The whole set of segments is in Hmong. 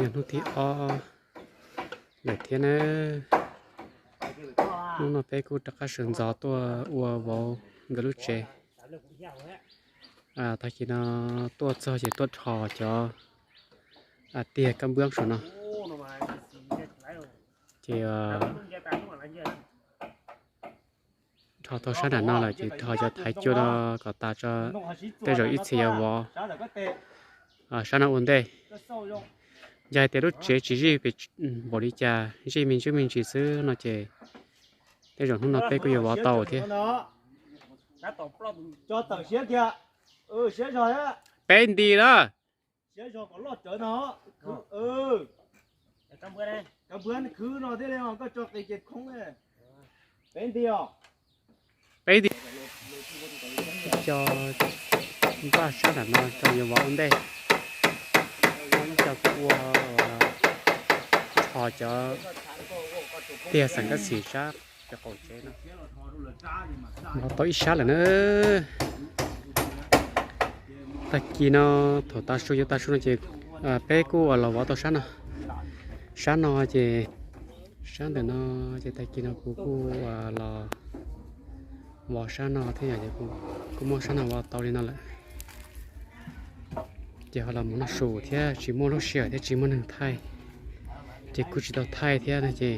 Hnub thib ob lawm thiab na. Hnub no peb kuj rov qab sawv ntxov tuaj ua vauv nkawd lub tsev. Tag kis no tuaj txog ces tuaj dhos cov tiag kab npwb saum no. Ces dhos tau sab nram no lawm ces dhos cov thaiv cua no kom tas tso, tej zaum ib txhia yuav vov sab no ua ntej. Yog hais tias lub tsev tsis zij npaum li cas, zij me ntsis me ntsis xwb no ces tej zaum hnub no peb kuj yuav vov tau thiab. Peb nti na. Peb nti, peb nti. Cov npaj sab nram no cov yuav vov ua ntej, cov kuj ua, dhos cov tiag xeem kab xim sab cov qaum tsev no. Vov tau ib sab lawm na. Tag kis no thaum tav su yuav tav su no ces peb kuj los vov tau sab no. Sab no ces, sab ntawm no ces tag kis no kuv kuj los vov sab no thiab, kuj muab sab no vov tau li no lawm. Ces ho los mus noj su thiab, tsis muaj lub sij hawm thiab tsis muaj neeg thaij, ces kuj tsis tau thaij thiab no ces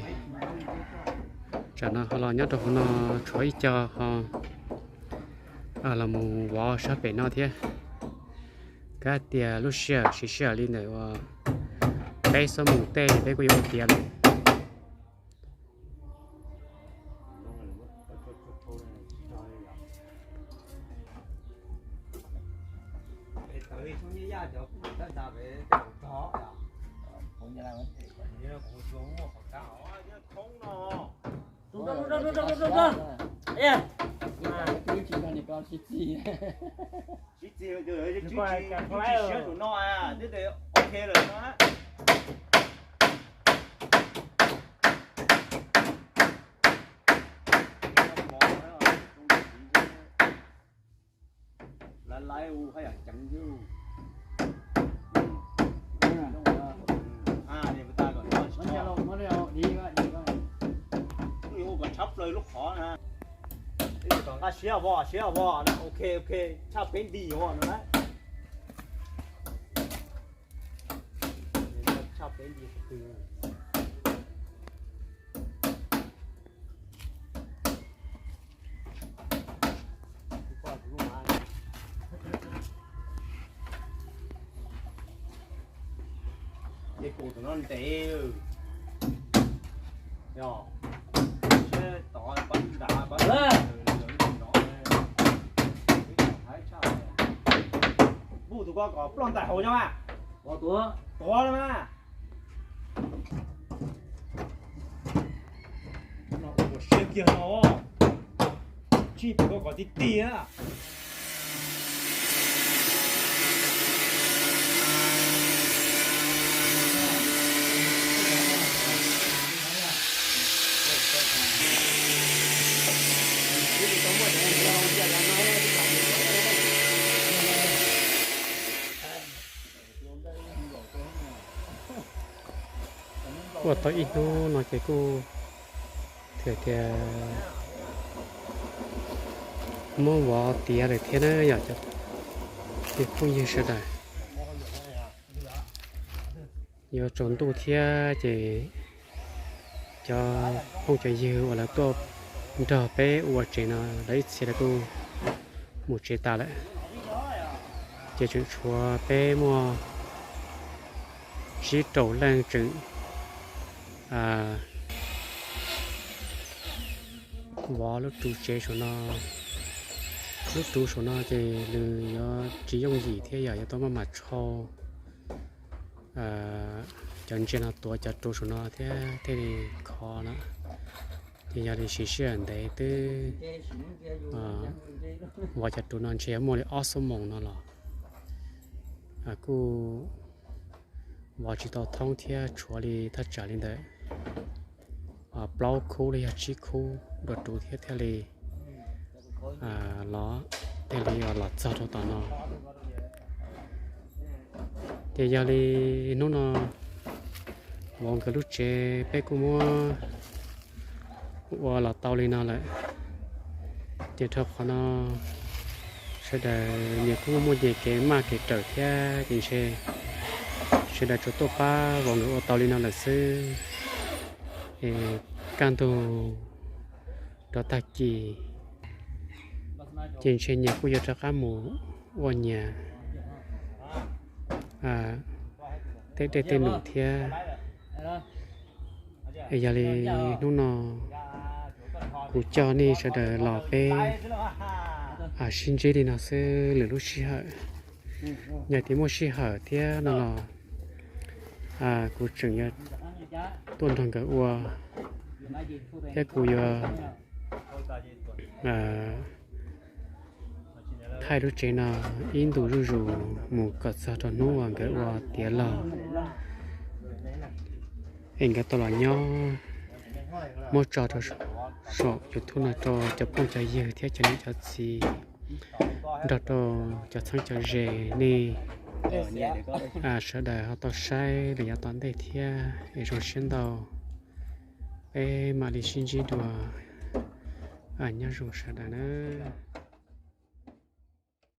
tsam no ho los nyob rau hauv no tshuav ib co ho los mus vov sab pem no thiab. Kav tias lub sij hawm siv sij hawm li ntawm uas peb xuab moos tej peb kuj yuav ua tiav lawm. Siab tus no, ok lawm no. Laiv laiv haj yam ceev xwb. Kom tshab plaws lub qhov na. Kom nqa siab vog, siab vog, ok ok, tshaj peb nti no na. Tshaj peb nti. Ces pum thaum no ntev. Yog, siab tod pab nrad pab no. Pum tus ko kom ploj ntais hauv nyob mas. Tuav no mas. Ua siab kiag no. Tsij pum ko kom ti ti na. Ua tau ib hnub no ces kuj hais tias muab vov tiav lawm thiab na yom, cov phooj ywg sawv daws. Yuav tsaus ntuj thiab ces cov phooj cov ywg uas lawv tuaj nrog peb ua tsev no lawv ib txhia lawv kuj mus tsev tas lawm, ces tseem tshuav peb muaj tsib rau leej tseem vov lub ruv tsev saum no. Lub ruv saum no ces nws yuav tsis yooj yim thiab yom, yuav tau maj mam tshau cov ntsia no tuav cov ruv saum no thiab thiaj li khov na. Ces yog li siv sij hawm ntev twb vov cov ruv no ntshe yuav muaj li ob xuab moos no los kuj vov tsis tau thoob thiab, tshuav li thaj tsam li ntawm plaub khub los yog tsib khub dua ruv thiab thiaj li los, thiaj li los txog rau tom no. Ces yog li hnub no vauv nkawd lub tsev peb kuj muab ua los tau li no lawm. Ces rau qhov no sawv daws nyias kuj muaj muaj nyias kev maj kev rawm thiab ces ntshe sawv daws tsuas tuaj pab vauv nkawd ua tau li no lawm xwb. Es kaj ntug rov tag kis ces ntshe nyias kuj yuav rov qab mus ua nyias tej dej tej num thiab. Es yog li hnub no kuv coj nej sawv daws los peb sib ntsib li no xwb lwm lub sij hawm. Yog tias muaj sij hawm thiab no los kuv tseem yuav tuaj nrog nkawd ua, thiab kuv yuav thaij lub tsev no ib ntus zuj zus mus kom txog rau hnub uas nkawd ua tiav los, es nkawd tau los nyob, muab tso rau saum YouTube no rau cov phooj cov ywg thiab cov niam cov txiv, nrog rau cov txheeb cov ze nej sawv daws ho tau saib lawm yav tom ntej thiab. Es zoo siab ntau, peb mam li sib ntsib dua. Nyob zoo sawv daws nawb.